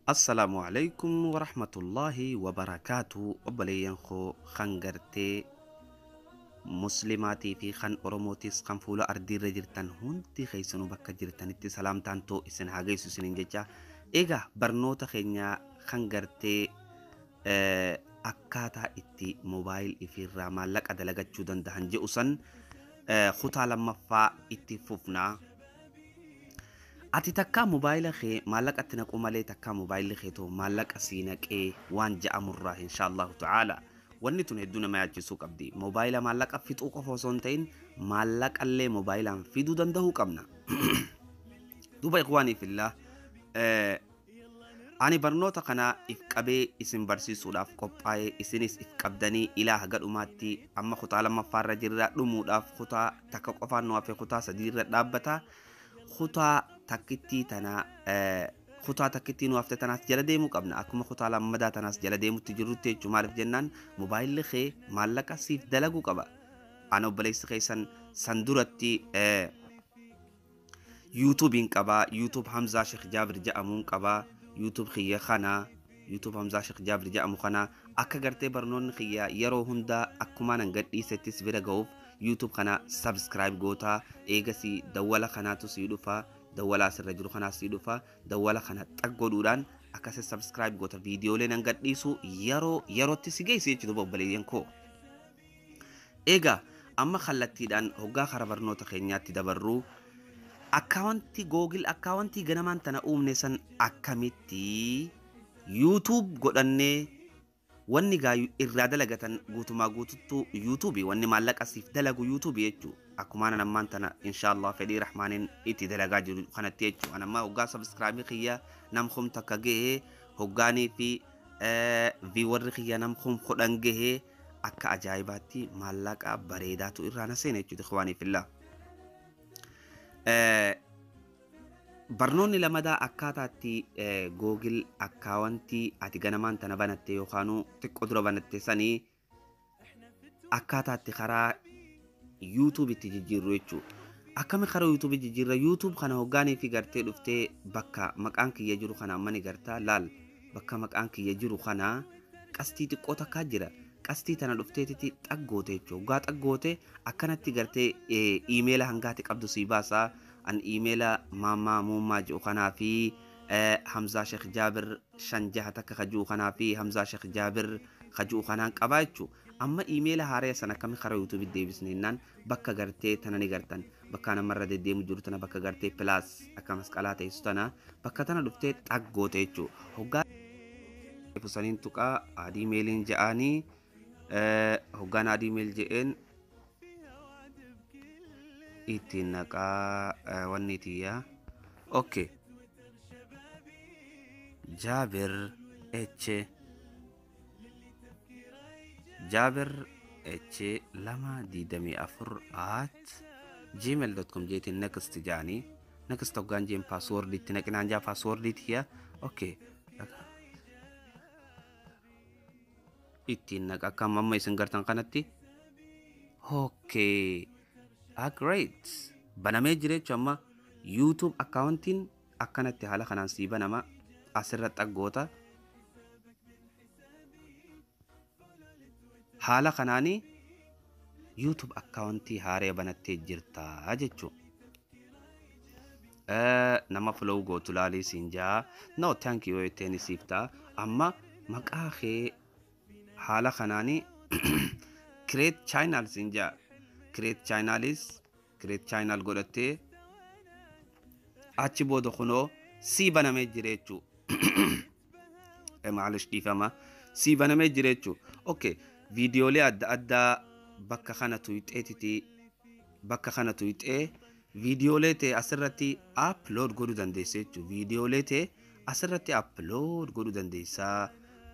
Assalaamu alaikum warahmatullaahi wabarakaatu. Obboleeyyan koo kan gartee muslimaatii fi kan oromootis kan fuula ardiirra jirtan hundi keessanuu bakka jirtanitti salaamtaan too isin haa geessu isiniin jecha. Egaa barnoota keenya kan gartee akkaataa itti moobaayil ifiirraa maallaqa dalagachuu danda'an jedhu san kutaa lammaffaa itti fufnaa. Ati takkaa moobaayila kee maallaqa itti naquu malee takkaa moobaayilli kee too maallaqa sii naqee waan ja'amurraa inshaallahu ta'ala. Wanni tun hedduu nama yaachisuu qabdi. Moobaayila maallaqa fixuu qofa osoo hin ta'in maallaqallee moobaayilaan fiduu danda'uu qabna. Duuba ikhwaanii fillah, ani barnoota kana if qabee isin barsiisuudhaaf qophaa'ee, isinis if qabdanii ilaa haga dhumaatti. Amma kutaa lammaffaarra jirra, dhumuudhaaf kutaa takka qofaan nu hafe, kutaa sadiirra dhaabbata. Kutaa takkittii tana, kutaa takkittii nu hafte tanaas jala deemuu qabna, akkuma kutaa lammadaa tanaas jala deemutti jirrutti jechuudha. Maaliif jennaan moobaayilli kee maallaqa siif dalaguu qaba. Ana obboleessi keessan san duratti yuutuubiin qabaa, YouTube Hamzaa Sheekh Jaabir jedhamuun qabaa. YouTube kiyya kana, YouTube Hamzaa Sheekh Jaabir jedhamu kana, akka gartee barnoonni kiyya yeroo hundaa akkumaan an gadhiisettis bira ga'uuf YouTube kana subscribe gootaa. Eegasii dawwala kanaatu sii dhufa, dawwala asirra jiru kanaas sii dhufa. Dawwala kana xag godhuudhaan akkasi subscribe goota, viidiyoolee nan gadhiisu yeroo yerootti si geessi jechuudha, obboleeyyan koo. Egaa amma kallattiidhaan hoggaa kara barnoota keenyaatti dabarru, akkaawwantii Google akkaawwantii ganamaan tana uumne san akkamitti YouTube godhannee, wanni gaa irraa dalagatan guutumaa guututtuu yuutuubii, wanni maallaqa siif dalagu yuutuubii jechuu, akkuma anan ammaan tana inshaallah fedhii rahmaaniin itti dalagaa jiru kanatti jechuu. An amma hoggaa subscribe kiyya nam 1000 gahee, hoggaanii fi viewerri kiyya nam 10,000 gahee, akka ajaa'ibaatti maallaqa bareedaatu irraa na seena jechuudha, ikhwaanii fillah. Barnoonni lamadaa akkaataatti Google akkaawwantii ati ganamaan tana banatte yookaanuu xiqqoo dura banatte sanii akkaataatti karaa YouTube itti jijjiirru jechuudha. Akkami karaa YouTube jijjiirra? YouTube kana hoggaanii fi gartee dhuftee bakka maqaan kiyya jiru kana amma ni gartaa laal, bakka maqaan kiyya jiru kana qastii xiqqoo takkaa jira. Qastii tana dhufteetiti xaggoote jechuudha. Hoggaa xaggoote akkanatti gartee iimeela hangaati qabdu sii baasaa. An iimeela maamaa muummaa jedhu kanaa fi Hamzaa Sheekh Jaabir 561 kajuu kanaa fi Hamzaa Sheekh Jaabir kajuu kanaan qabaa jechuudha. Amma iimeela haaraya sana akkami karaa yuutuubii deebisne jennaan, bakka gartee tana ni gartan. Bakka namarra deddeemu jiru tana, bakka gartee plus akka masqalaa teessu tana, bakka tana dhuftee xaggoote jechuudha. Hoggaa saniin tuqaa add emailiin ja'anii, hoggaan add email je'een ittiin naqaa wanni tiyya. Okay. Jaabir H Jaabir H 224@gmail.com jeetiin next jaanii, next hoggaan jeen password itti naqinaan jaa, password tiyya okay ittiin naqa akka amma isin gartan kanatti. Okay, ah great, banamee jira jechuun amma YouTube akkaawuntiin akkanatti haala kanaan sii banama. Asirra xaggoota, haala kanaanii YouTube akkaawuntii haaree banattee jirta jechuudha. Nama follow gootu laalii siin jaa, no thank you jetteen siif ta'a. Amma maqaa kee haala kanaanii create channel siin jaa, create channelis create channel godhattee achi booda kunoo sii banamee jira jechuu. Maalish, dhiifama, sii banamee jira jechuu. Okay, viidiyoolee adda addaa bakka kana tuyxeetiti, bakka kana tuyxee viidiyoolee ta'e asirratti upload godhuu dandeessa jechuudha. Viidiyoolee ta'e asirratti upload godhuu dandeessa.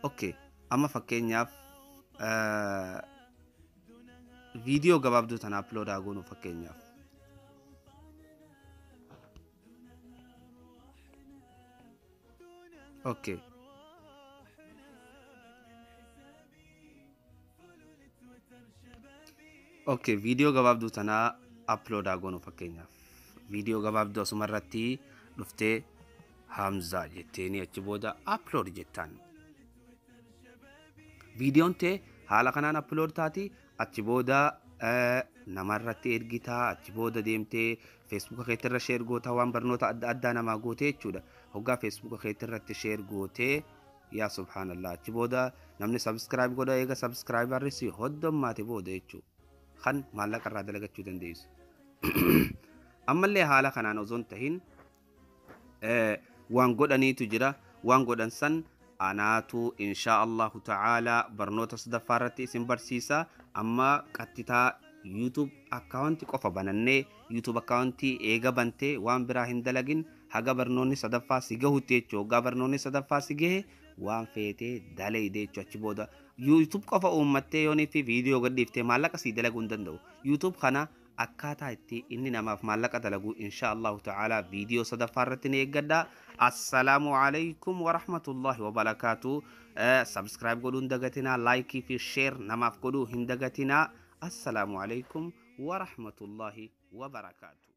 Okay, amma fakkeenyaaf viidiyoo gabaabduu tana upload haa goonu fakkeenyaaf. Okay. Okay, viidiyoo gabaabduu tanaa upload haa goonu fakkeenyaaf. Viidiyoo gabaabduu asuma irratti dhuftee Hamzaa jetteeni achi booda upload jettaan. Viidiyoon tee haala kanaan upload taati. Achi booda namarratti ergitaa, achi booda deemtee Feesbuuka keetirra share gootaa, waan barnoota adda addaa namaa gootee jechuudha. Hoggaa Feesbuuka keetirratti share gootee, yaa subhaanallah, achi booda namni subscribe godha. Eega subscriberri si hoddommaate booda jechuudha kan maallaqa irraa dalagachuu dandeessu. Ammallee haala kanaan osoo hin tahin waan godhaniitu jira. Waan godhan san anaatu inshaa Allahu ta'ala barnoota sadaffaa irratti isin barsiisa. Amma qattitaa YouTube account qofa banannee, YouTube account eega bantee waan biraa hin dalagin haga barnoonni sadaffaa si gahutti jechuudha. Hoggaa barnoonni sadaffaa si gahe waan feetee daleyde jechuudha. Achi booda YouTube qofa uummattee yoonii fi viidiyoo gadhiiftee maallaqa sii dalaguu hin danda'u. YouTube kana akkaataa itti inni namaaf maallaqa dalagu insha Allahu ta'ala viidiyoo sadaffaa irratti ni eeggadha. Assalaamu alaykum warahmatullahi wabarakaatu. Subscribe godhuu hin dagatinaa, like fi share namaaf godhuu hin dagatinaa. Assalaamu alaykum warahmatullahi wabarakaatu.